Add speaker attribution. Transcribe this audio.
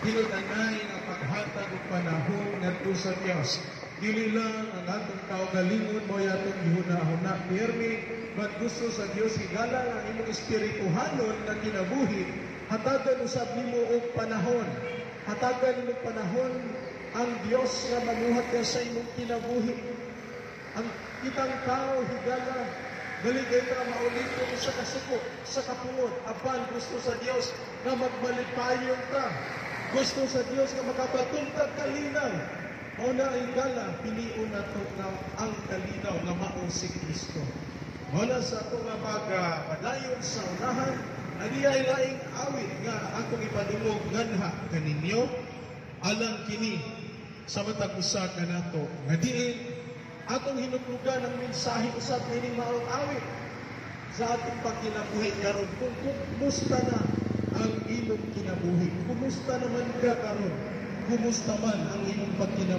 Speaker 1: Tinud-anay nga paghatag og panahon ngadto sa Dios. Dili lang ang atong kaugalingon mo atong gihuna-huna pirmi, but gusto sa Dios, higala ang imong espirituhanon nga kinabuhi, hatagan usab nimo og panahon. Hatagan nimo panahon ang Dios nga mamuhat ka sa imong kinabuhi. Ang kitang tao, higala, dali kay ta maulipon sa kasuko, sa kapungod, apan gusto sa Dios nga magmalipayon ta. Gusto sa Dios nga makabaton tag kalinaw. Mao na, higala, pilion nato nga ang kalinaw nga mao si Kristo. Mao na sa ato nga pagpadayon sa unahan, ani ay laing awit nga akong ipadungog nganha kaninyo alang kini sa matag usa kanato nga diin atong hinuklugan ang mensahe usab nining maong awit sa atong pagkinabuhi karon. Kung kumusta na ang imong kinabuhi, kumusta naman ka karon, kumusta man ang imong pagkinabuhi?